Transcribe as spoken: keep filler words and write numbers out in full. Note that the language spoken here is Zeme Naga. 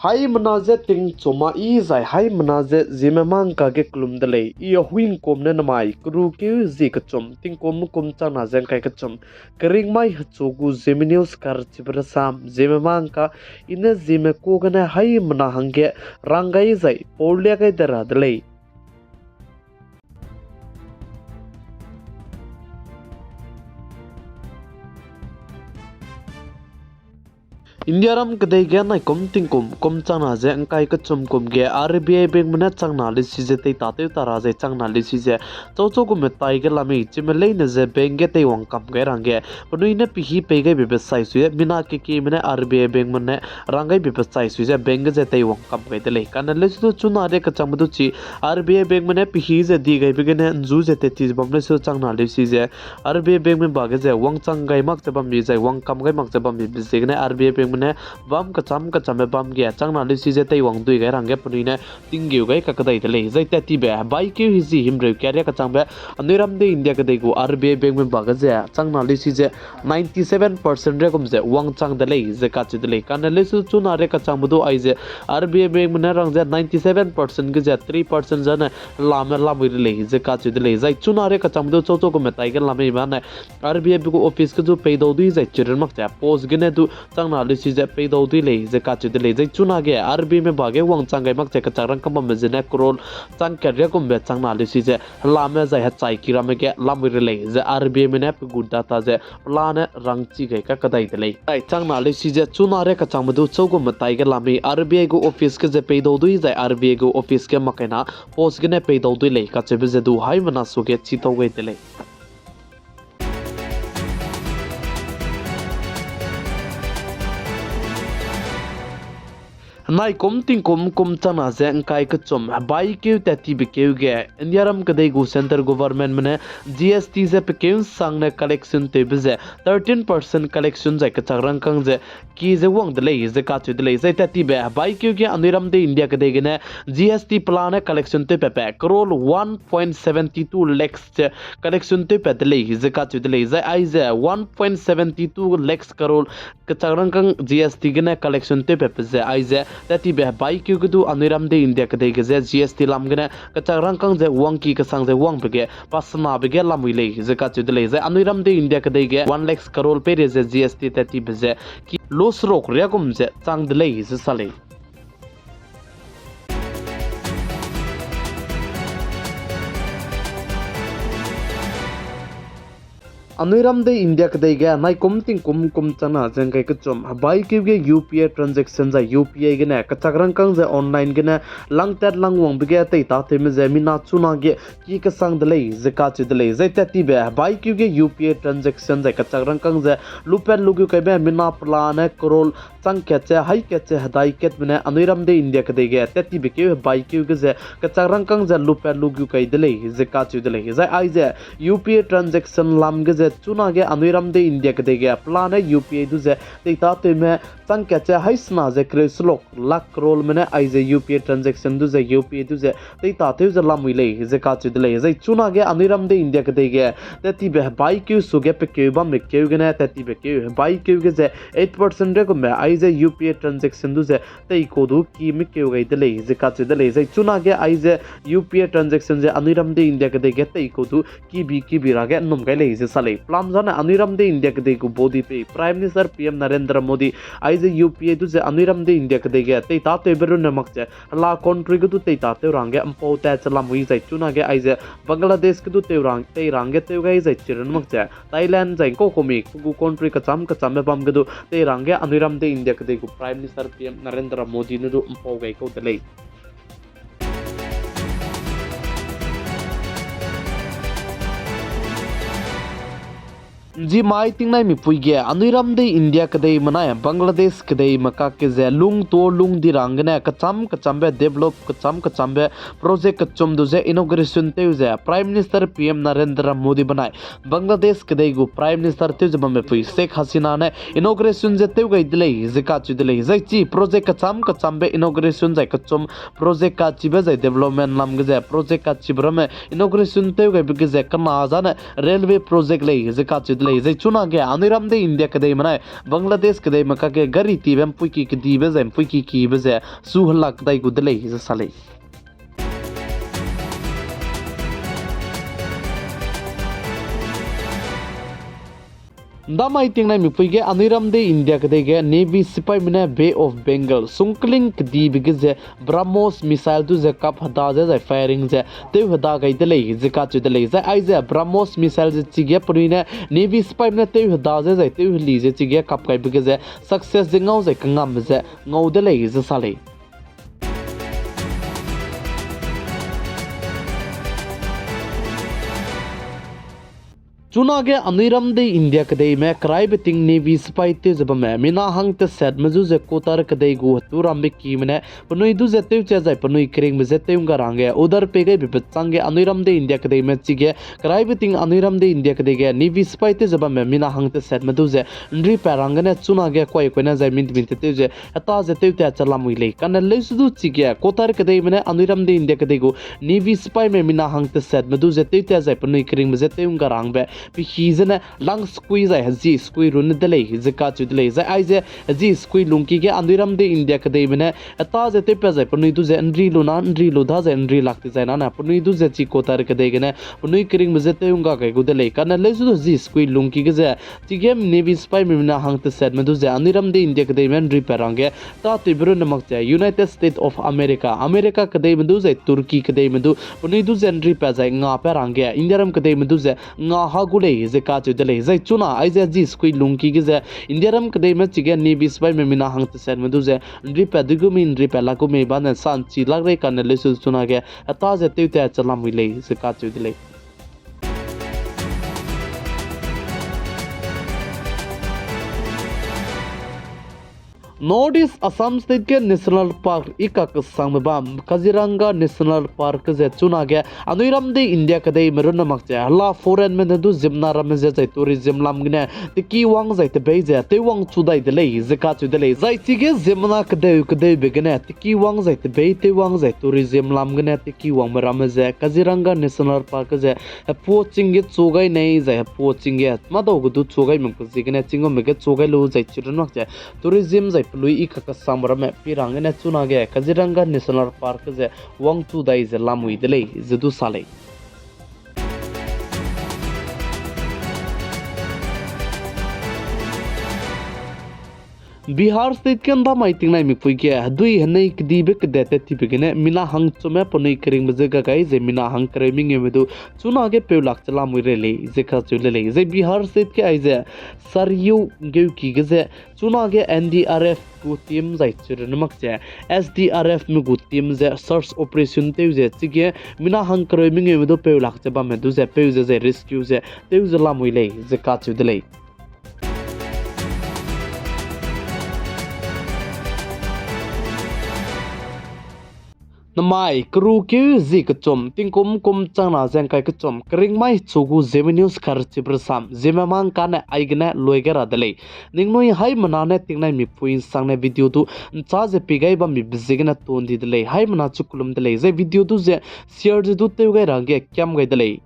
Haimena je tingchuma i zai haimena je Zeme mangka ge kelum de lei. I Ahuingkum ne namai keru keu zie kechum, tingkum kum changna ze ngkai kechum, keringmai hechu gu Zeme News karchibe rasam, Zeme mangka, i ne Zeme ku gene haimena hangge rang gai zai paulia gai de ra de lei. Indiaram kedei ge naikum tingkum kum changna ze ngkai kechum kum ge RBI Bankme ne changna leusi ze teitatew ta ra zai changna leusi ze chauchau gu metai ge lamei chime leine ze bank ge teiwang kam gai rangge penui ne pehî pei gaibe be sai sui ze mina kekime ne RBI Bankme ne rang gaibe be sai sui ze bank ge ze teiwang kam gai de lei. Kane leusi du chuna rie kachangbe du chi RBI Bankme ne pehî ze di gaibe gene nzu ze tet ti ze bam leusi du changna leusi ze RBI Bankme ba ge ze wangchang gai mak ze bambi zai wangkam gai mak ze bambi be ziegene RBI Bankme ne bam kacham kachambe bam ge changna leusi ze teiwang dui gai rangge penui ne tinggeu gai kakedai de lei. Zai tat tibe hebaikeu hizi himreu karia kachangbe anui ram de India kedei gu RBI Bankme ba ge ze changna leusi ze ninety seven percent riagum ze wangchang de lei ze kacheu de lei. Kane leusi du chuna rie kachangbe du aize RBI Bankme ne rang ze ninety seven percent ge ze three percent zane lame lamui de lei ze kacheu de lei. Zai chuna rie kachangbe du chauchau gu metai ge lamei bane RBI be gu office ge du peidau dui zai chirun mak ze post gene du changna leusi ze peidau dui lei ze kacheu de lei. Zai chuna ge RBIme ba ge wangchang gai mak ze kachak rangkâng bambe zene crore chang kat riagumbe changna leusi ze helame zai hechai ki ramme ge lamui re lei ze RBIme ne pe gu data ze pelane rangchi gai kakedai de lei. Zai changna leusi ze chuna rie kachangbe du chau gu metai ge lamei RBI gu office ge ze peidau dui zai RBI gu office ge makaina post gene peidau dui lei kacheube ze du haimena suage chitau gai de lei. Naikum tingkum kum changna ze ngkai kechum hebaikeu tat tibe keu ge Indiaram kedei gu centre governmentme ne GST ze pekeu nsangne collection tewbe ze thirteen percent collection zai kachak rangkâng ze ki ze wang de lei ze kacheu de lei. Zai tat tibe hebaikeu ge anui ram de India kedei gene GST pelane collection tewpatbe crore one point seventy two lakhs ze collection tewpat de lei ze kacheu de lei. Zai aize one point seventy two lakhs crore kachak rangkâng GST gene collection tewpatbe ze aize tat tibe hebaikeu ge du anui ram de India kedei ge ze GST lam gene kachak rangkâng ze wangki kesang ze wangbe ge pasenabe ge lamui lei ze kacheu de lei. Zai anui ram de India kedei ge one lakhs crore peireige ze GST tat tibe ze ki lo seruk riagum ze chang de lei ze sa lei. Anui ram de India kedei ge naikum tingkum kum changna ze ngkai kechum hebaikeu ge UPI transaction zai UPI gene kachak rangkâng ze online gene langtat langwangbe ge teitatewme ze mina chuna ge ki kesang de lei ze kacheu de lei. Zai tat tibe hebaikeu ge UPI transaction zai kachak rangkâng ze lupat lugu kaibe mina pelane crore chang kat ze hai kat ze hedai katme ne anui ram de India kedei ge tat tibe keu hebaikeu ge ze kachak rangkâng ze lupat lugu kai de lei ze kacheu de lei. Zai aize UPI transaction lam ge ze chuna ge anui ram de India kedei ge pelane UPI du ze teitatewme chang kat ze haisena ze kereu seruk lakh croreme ne aize UPI transaction du ze UPI du ze teitatew ze lamui lei ze kacheu de lei. Zai chuna ge anui ram de India kedei ge tat tibe hebaikeu suage pekeu bamme keu gene tat tibe keu hebaikeu ge ze eight percent riagumbe aize UPI transaction du ze teikau du ki mekeu gai de lei ze kacheu de lei. Zai chuna ge aize UPI transaction ze anui ram de India kedei ge teikau du kibi kibi ra ge nnum gai lei ze sa lei. Pelam zane anui ram de India kedei gu body pei Prime Minister PM Narendra Modi aize UPI du ze anui ram de India kedei ge teitatewbe runne mak ze hela country ge du teitatew rangge mpau tat ze lamui zai chuna ge aize Bangladesh ge du tew rang, tei rangge tew gai zai chirun mak ze Thailand zai ngkau kumi pe gu country kacham kachambe bam ge du tei rangge anui ram de India kedei gu Prime Minister PM Narendra Modi ne du mpau gai kau de lei. Nzi mai tingnai mipui ge anui ram de India kedei menai Bangladesh kedei mekak ke ze lung to lung di rang gene kacham kachambe develop kacham kachambe project kechum du ze inauguration tew ze Prime Minister PM Narendra Modi benai Bangladesh kedei gu Prime Minister tew ze bamme pui Sheikh Hasina ne inauguration ze tew gai de lei ze kacheu de lei. Zai chi project kacham kachambe inauguration zai kechum project kachibe zai development lam ge ze project kachibe ramme inauguration tew gaibe ge ze kena zane railway project lei ze kacheu de lei. Zai chunage anui ram dei India kedeime nai Bangladesh kedeime kakge gari tibe mpuiki kedibe zai mpuiki kibe ze su helak dai gu de lei ze sa lei. Ndamai tingnai mipui ge anui ram dei India kedei ge Navy sipaime ne Bay of Bengal sungkling kedibe ge ze BrahMos missile du ze kap heda ze zai firing ze tew heda gai de lei ze kacheu de lei. Zai aize BrahMos missile ze chige penui ne Navy sipaime ne tew heda ze zai tew heli ze chige kap gaibe ge ze success ze ngau zai kangam ze ngau de lei ze sa lei. Chunage anui ram dei India kedeime keraibe ting Navy sipai tew ze bamme mina hang tesetme zu ze Qatar kedei gu hetu rambe kime ne penui du ze tewche zai penui keringbe je tew ngga ra hangge order pei gaibe bechângge anui ram dei India kedeime chige keraibe ting anui ram dei India kedei ge Navy sipai tew ze bamme mina hang tesetme du ze nri pat ra hanggene chunage kuai kuai ne zai min temin tetew ze heta ze tewtat che lamui lei. Kane leuse du chige Qatar kedeime ne anui ram dei India kedei gu Navy sipaime mina hang tesetme du ze tewtat zai penui keringbe je tew ngga ra hangbe pehî zene lang sekui zai heji sekui runne de lei ze kacheu de lei. Zai aize heji sekui lungki ge anui ram dei India kedeime ne heta ze tewpat zai penui du ze nri lu na nri lu da zai nri lak ti zai nane penui du ze chi Qatar kedei gene penui keringbe je tew ngga gai gu de lei. Kane leuse du heji sekui lungki ge ze chige Navy sipaime mina hang tesetme du ze anui ram dei India kedeime nri pat ra hangge tâtewbe runne mak ze United States of America, America kedeime du zai Turkey kedeime du penui du ze nri pat zai nga pat ra hangge India ram kedeime du ze nga ha gu lei ze kacheu de lei. Zai chuna aize heji sekui lungki ge ze India ram kedeime chige Navy sipaime mina hang tesetme du ze nri pat de gu mei nri pat lak gu mei bane sanchi lak rei kane leuse chunage heta ze tewtat che lamui lei ze kacheu de lei. North East Assam State ge National Park i kakesangbe bam Kaziranga National Park ze chunage anui ram dei India kedeime runne mak ze hela foreignme ne du ziemmena ramme ze zai tourism lam gene teki wang zai tebei ze tewwang chu dai de lei ze kacheu de lei. Zai chige ziemmena kedeu kedeube gene teki wang zai tebei tewwang zai tourism lam gene teki wangme ramme ze Kaziranga National Park ze hepuo ching ge chu gai nei zai hepuo ching ge madau ge du chu gai mak ziegene chinggume ge chu gai lu zai chirun mak ze tourism zai pelui i kakesangbe ramme pi ra hanggene chunage Kaziranga National Park ze wang chu dai ze lamui de lei ze du sa lei. Bihar State ge ndamai tingnai mipui ge hedui henei kedibe kedet tat tibe gene mina hangchume penui keringbe je ga gai ze mina hang kereu mengeume du chunage peulak che lamui rei lei ze kacheu de lei. Zai Bihar State ge aize Saryu ngeuki ge ze chunage N D R F gu team zai chirun mak ze S D R F me gu team ze search operation tew ze chige mina hang kereu mengeume du peulak che bamme du ze peu ze zai rescue ze tew ze lamui lei ze kacheu de lei. Namai kerukeu zi kechum tingkum kum changna ze ngkai kechum keringmai chu gu Zeme News karchibe rasam Zeme mang kane aigene lui gai ra de lei. Ningnui haimena ne tingnai mipui nsangne video du nchâ ze pi gai bammibe ziegene ton di de lei. Haimena chu kelum de lei. Zai video du ze share ze du tew gai ra hangge kiam gai de lei.